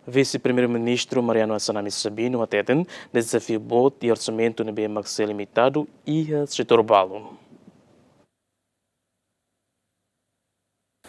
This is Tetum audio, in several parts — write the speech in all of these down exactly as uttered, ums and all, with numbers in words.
Vise-Primeiru-Ministru Mariano Assanami Sabino hateten, dezafiu boot iha orsamentu ne'ebé mak sei limitadu iha setór balun.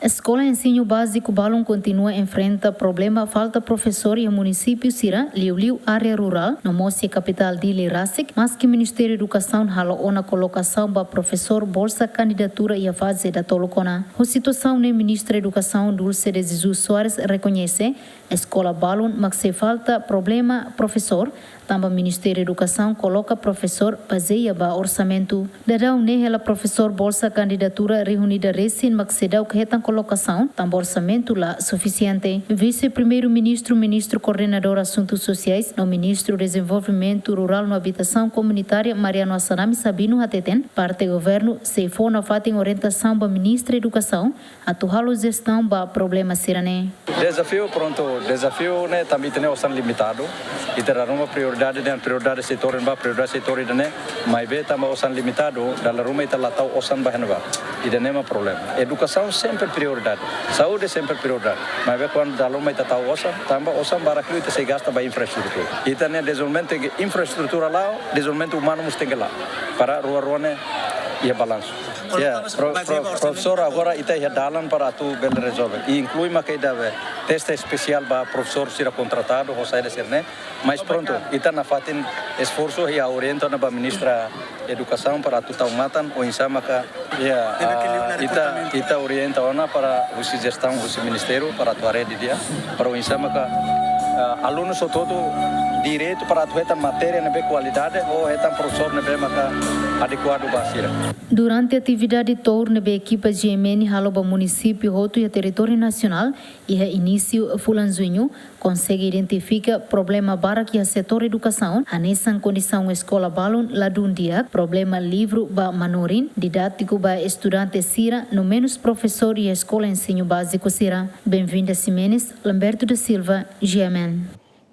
Eskola ensinu báziku balun kontinua enfrenta problema falta profesór iha munisípiu sira, liuliu área rurál, no mós iha kapitál Dili rasik, maski Ministériu Edukasaun halo ona kolokasaun ba profesór bolsa kandidatura iha faze datoluk ona. Ho situasaun ne'e, Ministra Edukasaun Dulce de Jesus Soares rekoñese, eskola balun mak sei falta problema profesór, tanba Ministériu Edukasaun koloka profesór bazeia ba orsamentu. Daudaun ne'e hela profesór bolsa kandidatura rihun ida resin mak seidauk hetan kolokasaun, tanba orsamentu la sufisiente. Vise-Primeiru-Ministru, Ministru Koordenadór Asuntu Sosiais, no Ministru Dezenvolvimentu Rurál no Abitasaun Komunitária, Mariano Assanami Sabino hateten, parte governu sei fó nafatin orientasaun ba Ministra Edukasaun, atu halo jestaun ba problema sira-ne'e. Dezafiu, prontu, dezafiu ne'e tanba ita-nia osan limitadu. Ita dala ruma prioridade, dehan prioridade setór ne'ebá, prioridade setór ida-ne'e, maibé tanba osan limitadu, dala ruma ita la tau osan ba iha ne'ebá. Ida-ne'e mak problema. Edukasaun sempre prioridade. Saúde sempre prioridade. Maibé kuandu dala ruma ita tau osan, tanba osan barak liu ita sei gasta ba infraestrutura. Ita-nia dezenvolvimentu infraestrutura la'o, dezenvolvimentu umanu mós tenke la'o. Para rua-rua ne'e iha balansu. Ya, pro-, pro-, profesór agora ita iha dalan para atu bele rezolve. I inklui maka ida be teste espesiál ba profesór sira kontratadu, ho saida sira-ne'e. Mas prontu, ita nafatin esforsu i orienta ona ba Ministra Edukasaun para atu tau matan, oinsá maka, ya, ah, ita, ita orienta ona para husi jestaun, husi ministériu, para atu haree didi'ak, para oinsá maka, ah, alunu hotu-hotu direitu para atu hetan matéria ne'ebé kualidade, ou hetan profesór ne'ebé maka adekuadu ba sira. Durante atividade tour ne'ebé ekipa G M N halo ba munisípiu hotu iha territóriu nasionál, iha inísiu fulan Juñu, konsege identifika problema barak iha setór edukasaun, hanesan kondisaun eskola balun ladún di'ak, problema livru ba manorin, didátiku ba estudante sira, no menus profesór iha eskola ensinu báziku sira. Benvinda Ximenes, Lamberto da Silva, G M N.